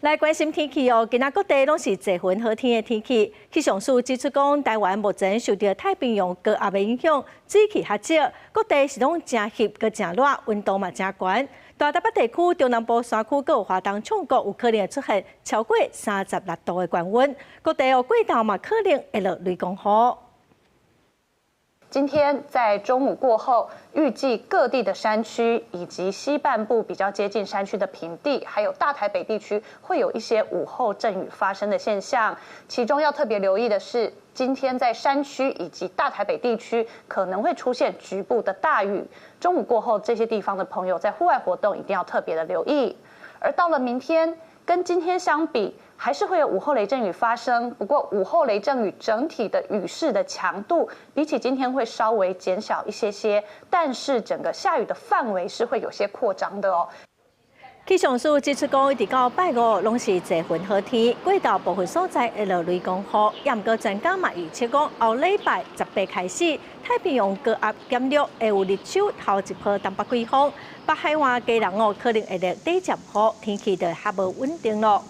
來關心天氣哦，今仔各地攏是濟雲好天的天氣。氣象署指出講，台灣目前受著太平洋高壓的影響，水汽較少，各地是攏誠翕閣誠熱，溫度嘛誠懸。大台北地區、中南部山區閣有華東衝谷有可能會出現超過36度的高溫，各地哦過晝嘛可能會落雷公雨。今天在中午過後，預計各地的山區以及西半部比較接近山區的平地，還有大台北地區，會有一些午後陣雨發生的現象。其中要特別留意的是，今天在山區以及大台北地區可能會出現局部的大雨。中午過後，這些地方的朋友在戶外活動一定要特別的留意。而到了明天，跟今天相比，還是會有午後雷陣雨發生，不過午後雷陣雨整體的雨勢的強度比起今天會稍微減小一些些，但是整個下雨的範圍是會有些擴張的哦。氣象署指出講，一直到拜五攏是濟雲好天，過晝部分所在會落雷公雨。也毋過專家嘛預測講，後禮拜18開始，太平洋高壓減弱，會有入秋頭一波東北季風，北海岸基隆哦可能會落短暫雨，天氣就較無穩定囉。